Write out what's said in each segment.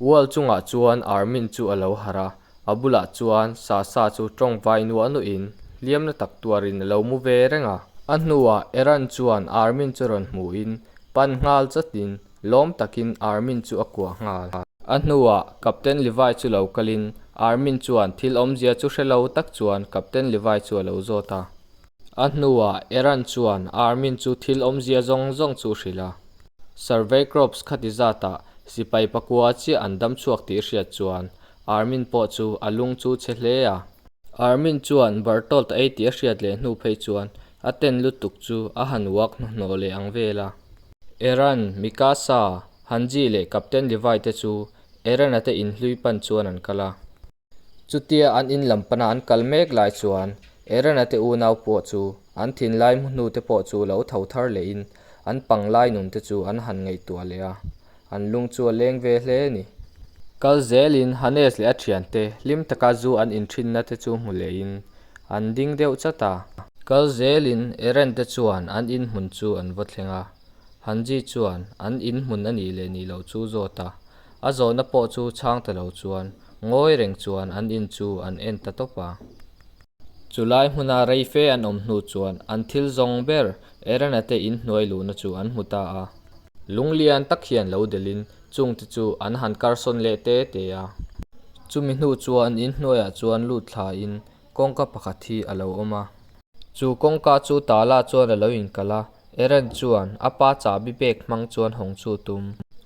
Wall chungah chuan Armin chu a lo harh a, a bulah chuan Sasa chu tawngvai nuah nuah in hliam na tak tuarin a lo mu ve reng a. A hnuah Eren chuan Armin chu rawn hmuhin pan nghal chatin lawm takin Armin chu a kuah nghal. A hnuah Captain Levi chu lo kalin Armin chuan thil awmzia chu hre lo tak chuan Captain Levi chu a lo zawt a. A hnuah Eren chuan Armin chu thil awmzia zawng zawng chu hrilh a. Survey Corps khati zatah sipai pakua chiah an dam chhuak tih hriat chuan Armin pawh chu a lung chu chhe hle a. Armin chuan Bertolt a ei tih a hriat leh hnu phei chuan a ten lutuk chu a han uak hnuhnawh leh ang vel a. Eren, Mikasa, Hanji leh Captain Levi te chu Eren-a te inhlui pan chuan an kal a. Chutia an in lam pana an kal mek lai chuan Eren-a te unau pawh chu an thinlai hmu hnu te pawh chu lo tho thar lehin an panglai nun te chu an han ngaihtuah leh a, an lung chu a leng ve hle a ni. Kal zelin Hannes leh a thiante hlim taka zu an inthinna te chu hmu lehin an ding deuh chat a. Kal zelin Eren te chuan an inhmun chu an va thleng a, Hanji chuan an inhmun a nih leh nih loh chu zawt a. A zawhna pawh chu chhang ta lo chuan ngawi reng chuan an in chu an en ta tawp a. Chulai hmuna rei fe an awm hnu chuan an thil zawng ber Erana te in hnuai luhna chu an hmu ta a. Lunglian tak hian lo delhin chungte chu an han karsawn leh te te a. Chumi hnu chuan in hnuaiah chuan lut thlain kawngka pakhat hi a lo awm a. Chu kawngka chu tala chuan a lo inkalh a, Eren chuan a pa chahbi pek hmang chuan hawng chu tum.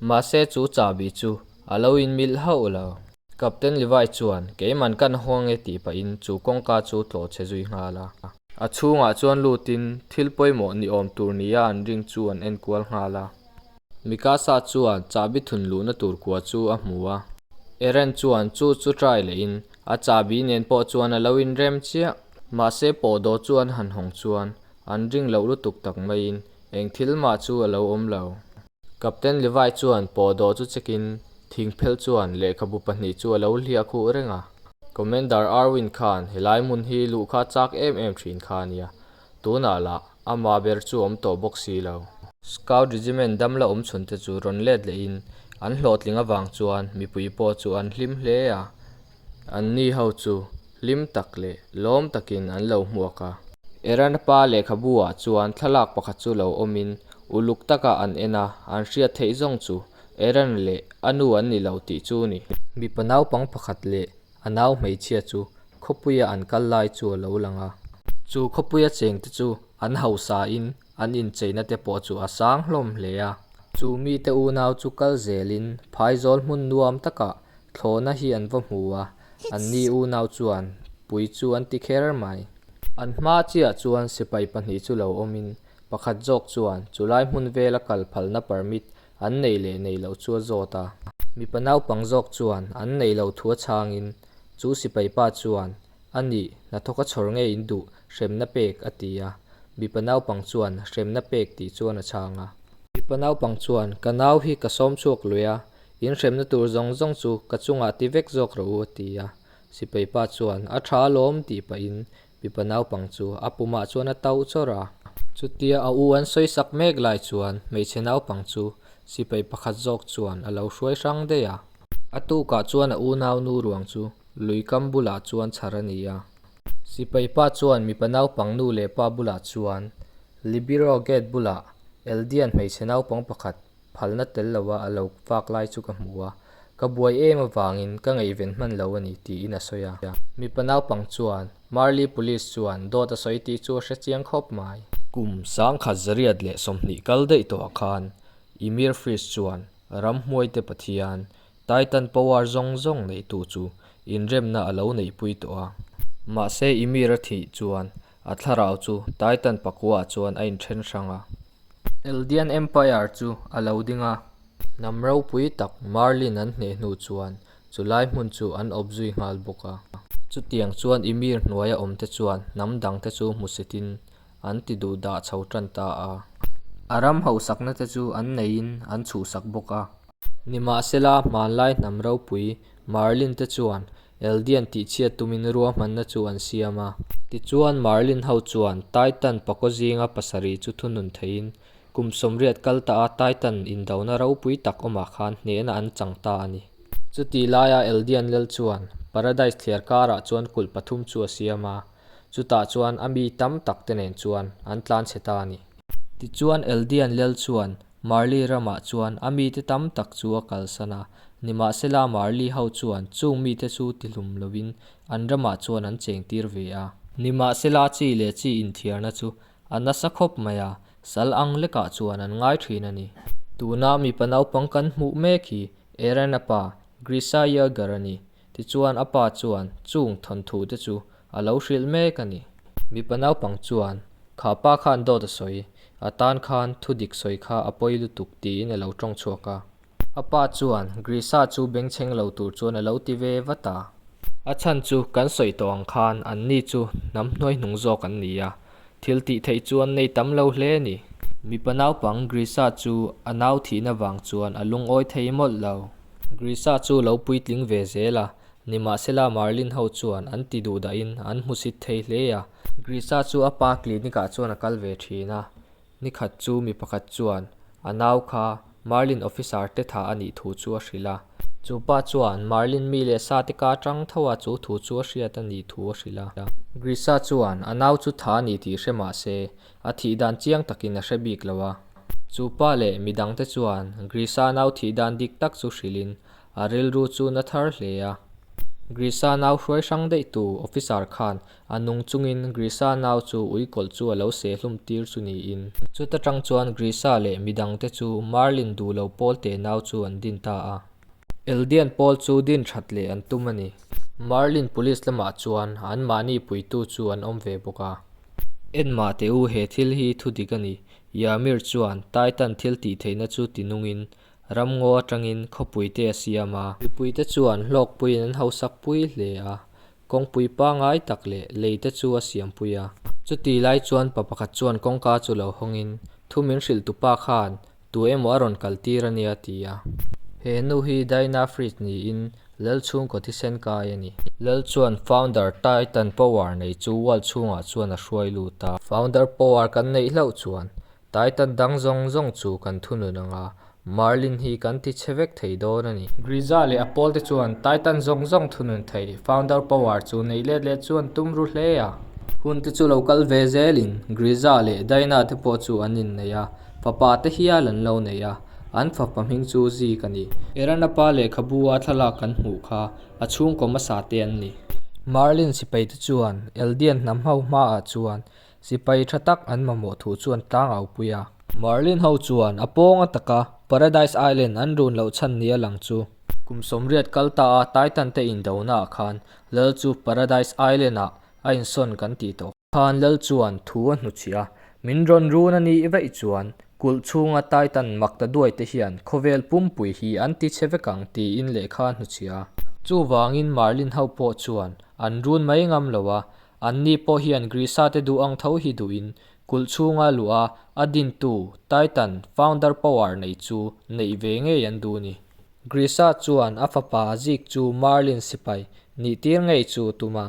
Mahse chu chahbi chu a lo inmilh hauh lo. Captain Levi chuan keiman kan hawng e tih pahin chu kawngka chu tlawh chhe zui nghal a. A chhungah chuan lutin thil pawimawh ni awm tur nia an ring chu an enkual nghal a. Mikasa chuan chahbi thun luhna tur kua chu a hmu a. Eren chuan chu chu try lehin a chahbi nen pawh chuan a lo inrem chiah. Mahse pawhdawh chu an han hawng chuan an ring loh lutuk tak maiin eng thil mah chu a lo awm lo. Captain Levi chuan pawhdawh chu check-in thingphel chuan lehkhabu pahnih chu a lo hliah khuh reng a. Commander Arwin khan helai hmun hi luh kha chak em em thin kha a nia. Tunah lah amah ber chu awm tawh bawk si lo. Scout Regiment dam la awm chhun te chu rawn let lehin an hlawhtling avang chuan mipui pawh chu an hlim hle a. Anni ho chu hlim tak leh lawm takin an lo hmuak a. Erana pa lehkhabu ah chuan thlalak pakhat chu lo awmin uluk taka an en a, an hriat theih zawng chu Eran leh a nu an ni lo tih chu ni. Mipa naupang pakhat leh a nau hmeichhia chu khawpuia an kal lai chu a lo lang a. Chu khawpuia chengte chu an hausa in an incheina te pawh chu a sang hlawm hle a. Chu mite unau chu kal zelin phaizawl hmun nuam takah thlawhna hi an va hmu a, anni unau chuan pui chu an ti kher mai. An hma chiah chuan sipai pahnih chu lo awmin pakhat zawk chuan chulai hmun vela kal phalna permit an nei leh nei loh chu a zawt a. Mipa naupang zawk chuan an nei loh thu a chhangin chu sipai pa chuan A nih, hnathawk a chhawr nge in duh, hremna pek, a ti a. Mipa naupang chuan, Hremna pek tih chuan a chhang a. Mipa naupang chuan, Ka nau hi ka sawm chhuak lui a, in hremna tur zawng zawng chu ka chungah ti vek zawk rawh u, a ti a. Sipai pa chuan, A tha alawm, tih pahin mipa naupang chu a pumah chuan a tauh chawrh a. Chutia a u an sawi sak mek lai chuan hmeichhe naupang chu sipai pakhat zawk chuan a lo hruai hrang daih a. A tukah chuan a unaunu ruang chu Lui kam bulah chuan chhar a ni a. Sipai pa chuan mipa naupang nu leh pa bulah chuan Libero gate bulah Eldian hmeichhe naupang pakhat phalna tel loa a lo vak lai chu ka hmu a, ka buai em avangin ka ngaihven hman lo a ni tiin a sawi a. Mipa naupang chuan Marley Police chuan dawt a sawi tih chu a hre chiang khawp mai. Kum sangkhat zariat leh 20 kal daih tawhah khan Emir Fris chuan ramhmuaite Pathian Titan power zawng zawng neihtu chu inremna a lo neihpui tawh a. Mahse Ymir a thih chuan a thlarau chu Titan pakuaah chuan a inthen hrang a. Eldian Empire chu a lo ding a. Hnam ropui tak Marlin an hneh hnu chuan chulai hmun chu an awp zui nghal bawk a. Chutiang chuan Ymir hnuaia awmte chuan hnam dangte chu hmusitin an ti duh dah chho tan ta a. A ram hausakna te chu an neihin an chhuhsak bawk a. Nimahsela, hmanlai hnam ropui Marlin te chuan Eldian tihchhiat tumin ruahmanna chu an siam a. Tichuan, Marlin ho chuan Titan pakaw zinga pasarih chu thunun theihin kum 80 kal ta a Titan indona ropui tak awmah khan hnehna an chang ta a ni. Chutih laia Eldian lal chuan Paradise thliar karah chuan kulh pathum chu a siam a, chutah chuan a mi tam tak te nen chuan an tlan chhe ta a ni. Tichuan Eldian lal chuan Marley ramah chuan a mite tam tak chu a kalsan a, nimahsela Marley ho chuan chung mite chu tihlum lovin an ramah chuan an chengtir ve a. Nimahsela chi leh chi inthiarna chu a nasa khawp mai a, sal ang lekah chuan an ngai thin a ni. Tuna mipa naupang kan hmuh mek hi Eren a pa, Grisha Yeager a ni. Tichuan a pa chuan chung thawnthu te chu a lo hrilh mek a ni. Mipa naupang chuan, Kha pa khan dawt a sawi, a tan khan thu dik sawi kha a pawi lutuk tiin a lo tawng chhuak a. A pa chuan Grisha chu bengchheng lo tur chuan a lo ti ve vat a. A chhan chu kan sawi tawh ang khan anni chu hnam hnuaihnung zawk an ni a, thil tih theih chu an nei tam lo hle a ni. Mipa naupang Grisha chu a nau thihna vang chuan a lungawi thei mawlh lo. Grisha chu lo puitling ve zel a, nimahsela Marlin ho chuan an ti duh dahin an hmusit thei hle a. Grisha chu a pa clinic ah chuan a kal ve thin a, Nikhat chu mi pakhat chuan a nau kha Marlin officer te tha a nih thu chu a hrilh a. Chu pa chuan Marlin mi leh sa te ka atang tho a chu thu chu a hriat a nih thu a hrilh a. Grisha chuan a nau chu tha a ni tih hre mah se, a thih dan chiang takin a hre bik lo a. Chu pa leh mi dangte chuan Grisha nau thih dan dik tak chu hrilhin a rilru chu na thar hle a. Grisha nau hruai hrang daih tu officer khan A nung chungin Grisha nau chu uikawlh chu a lo seh hlum tir chu niin. Chuta tang chuan Grisha leh midangte chu Marlin duh lo pawl teh nau chu an din ta a. Eldian pawl chu din that leh an tum a ni. Marlin police lamah chuan anmahni puitu chu an awm ve bawk a. Enmah teh u he thil hi thu dik a ni. Yamir chuan Titan thil tih theihna chu ti nungin ramngaw atangin khawpui te a siam a. Mipuite chuan hlawkpuiin an hausak pui hle a. Kawngpui pangai tak leh lei te chu a siampui a. Chuti lai chuan pa pakhat chuan kawngka chu lo hawngin, Thu min hrilh tu pa khan tu emaw a rawn kal tir a nia ti a. He nu hi Dinah Fritz niin Lal chhungkaw thisen kai a ni. Lal chuan Founder Titan Power nei chu wall chhungah chuan a hruai lut a. Founder Power kan neih hlauh chuan Titan dang zawng zawng chu kan thunun ang a, Marlin hi kan ti chhe vek thei dawn a ni. Griza leh a pawlte chuan Titan zawng zawng thunun thei Founder Power chu neih let leh chuan tum ru hle a. Hun te chu lo kal ve zelin Griza leh Dinah te pawh chu an innei a, fapa te hial an lo nei a, an fapa hming chu Zeke a ni. Erana pa lehkhabu a thlalak kan hmuh kha a chhungkaw hmasa te an ni. Marlin sipai te chuan Eldian hnam ho hmaah chuan Sipai tha tak an mamawh thu chuan tlang au pui a. Marlin ho chuan a pawng a taka Paradise Island an run loh chhan nia lang chu. Kum 80 kal ta a Titan te indona ah khan Lal chu Paradise Island ah a insawn kan tih tawh khan Lal chuan thu a hnuchhiah a, min rawn run a nih vaih chuan kulh chhunga Titan mak ta duai te hian khawvel pumpui hi an ti chhe vek ang tiin lehkha a hnuchhiah a. Chuvangin Marlin ho pawh chuan an run mai ngam lo a, Anni pawh hian Grisha te duh ang tho hi duhin kulh chhunga luh a, a dintu, Titan, Founder Power nei chu neih ve ngei an duh ni. Grisha chuan a fapa Zeke chu Marlin sipai nih tir ngei chu tum a.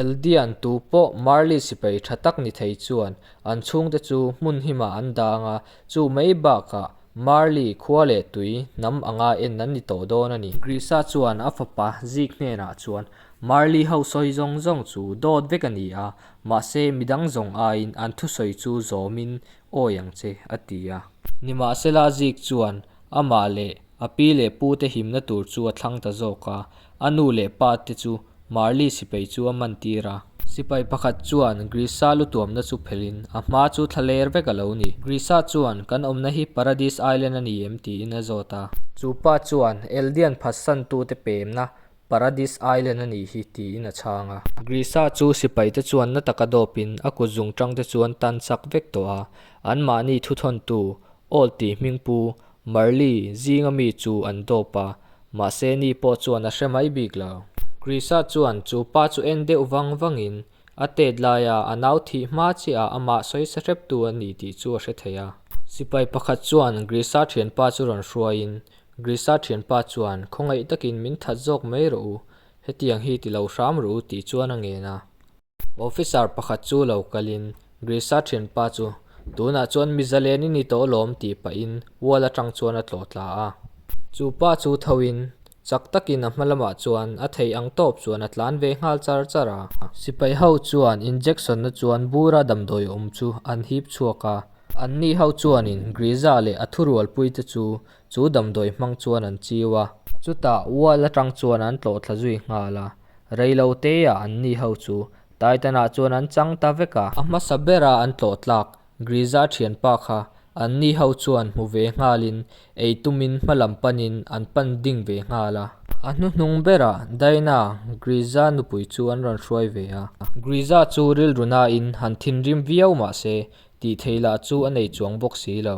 Eldian tu pawh Marley sipai tha tak ni thei chuan an chhungte chu hmun himah an dang a, chu mai bakah Marley khua leh tui hnam anga en an ni tawh dawn a ni. Grisha chuan a fapa Zeke hnenah chuan Marley ho sawi zawng zawng chu dawt vek a ni a, mahse midang zawng aiin an thusawi chu zawmin awi ang che, a ti a. Nimahsela Zeke chuan amah leh a pi leh pu te himna tur chu a thlang ta zawk a, a nu leh pa te chu Marley sipai chu a man tir a. Sipai pakhat chuan Grisha lutuamna chu phelhin a hma chu thla ler vek a lo ni. Grisha chuan kan awmna hi Paradis Island a ni em tiin a zawt a. Chu pa chuan Eldian phatsantute pemna Paradis Island a nih hi, tiin a chhang a. Grisha chu sipaite chuan na taka dawpin a kut zungtangte chuan tan chak vek tawh a, anmahni thuthawntu Old tih hmingpu Marley zinga mi chu an dawp a, mahse ni pawh chuan a hre mai bik lo. Grisha chuan chu pa chu en deuh vang vangin a tet laia a nau thih hma chiah amah sawi sa hreptu a ni tih chu a hre thei a. Sipai pakhat chuan Grisha thianpa chu rawn hruaiin Grisha thianpa chuan khawngaih takin min that zawk mai rawh u, hetiang hi ti lo hram rawh u tih chuan a ngen a. Officer pakhat chu lo kalin Grisha thianpa chu tunah chuan mi zalen i ni tawh lawm tih pahin wall atang chuan a tlawh tla a. Chu pa chu thoin. Chak takin a hma lamah chuan a theih ang tawp chuan a tlan ve nghal char char a. Sipai ho chuan injection na chuan bura damdawi awm chu an hip chhuak a. Anni ho chuanin Griza leh a thurualpui te chu chu damdawi hmang chuan an chiu a. Chutah wall atang chuan an tlawh thla zui nghal a. Reilo te ah anni ho chu Titan ah chuan an chang ta vek a. A hmasa bera an tlawh tlak Griza thianpa kha anni ho chuan hmu ve nghalin ei tumin hma lam panin an pan ding ve nghal a. A hnuhnung berah Dinah, Griza nupui chu an rawn hruai ve a. Griza chu rilru nain han thinrim viau mah se tih theih lah chu a nei chuang bawk si lo.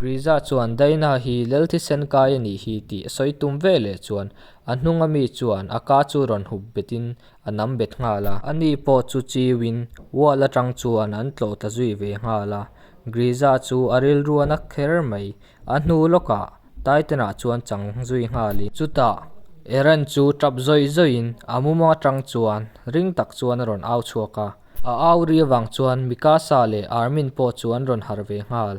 Griza chuan Dinah hi lel thisen kai a nih hi tih a sawi tum ve leh chuan a hnunga mi chuan a ka chu rawn hup betin a nam bet nghal a. Ani pawh chu chiuin wall atang chuan an tlawh ta zui ve nghal a. Griza chu a rilru a na kher mai. A hnu lawkah Titan-ah chuan chang zui nghalin. Chutah Eren chu tap zawih zawihin a mumang atang chuan ring tak chuan a rawn au chhuak a. A au ri avang chuan Mikasa leh Armin pawh chu an rawn harh ve nghal.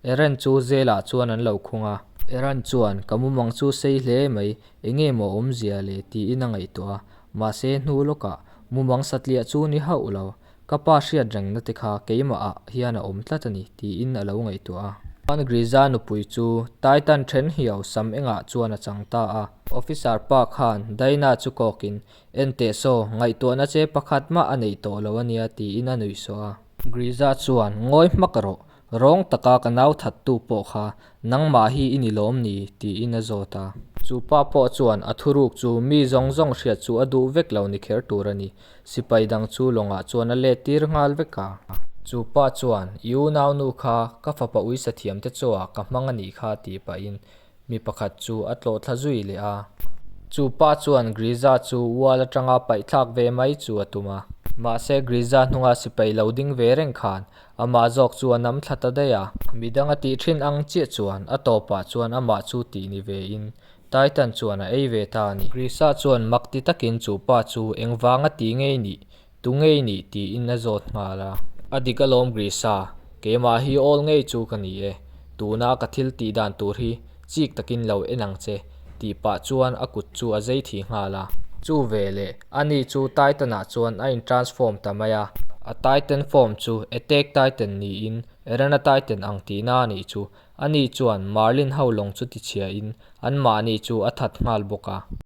Eren chu zelah chuan an lo khung a. Eren chuan, Ka mumang chu sei hle mai, enge maw awmzia le? tiin a ngaihtuah a. Mahse, hnu lawkah mumang satliah chu ni hauh lo. Ka pa hriat rengna te kha keimahah hian a awm tlat a ni, tiin a lo ngaihtuah a. Chuan Griza nupui chu Titan then hiau sam engah chuan a chang ta a. Officer pa khan Dinah chu kawkin, En teh saw, ngaihtuahna che pakhat mah a neih tawh lo a nia, tiin a nuih sawh a. Griza chuan, Ngawi hmak rawh, Rawng taka ka nau thattu pawh kha nangmah hi i ni lawm ni? tiin a zawt a. Chu pa pawh chuan a thuruk chu mi zawng zawng hriat chu a duh vek lo ni kher tur a ni. Sipai dang chu lawngah chuan a let tir nghal vek a. Chu pa chuan, I unaunu kha ka fapa uisa thiamte chawah ka hmang a nih kha tih pahin mi pakhat chu a tlawh thla zui leh a. Chu pa chuan Griza chu wall atanga paihthlak ve mai chu a tum a. Mahse Griza hnunga sipai lo ding ve reng khan Amah zawk chu a nam thla ta daih a. Midang a tih thin ang chiah chuan a tawpah chuan amah chu tih ni ve in Titan chuan a ei ve ta a ni. Grisa chuan mak ti takin chu pa chu engvanga ti ngei nih, tu ngei nih tiin a zawt nghal a. A dik alawm Grisa, keimah hi awl ngei chu ka ni e. Tuna ka thil tih dan tur hi chik takin lo en ang che tih pah chuan a kut chu a zei thi nghal a. Chu veleh ani chu Titan-ah chuan a in-transform ta mai a. A Titan form chu Attack Titan niin Erena Titan ang tihna a nih chu. Ani chuan Marlin ho lawng chu tichhiain anmahni chu a that nghal bawk a.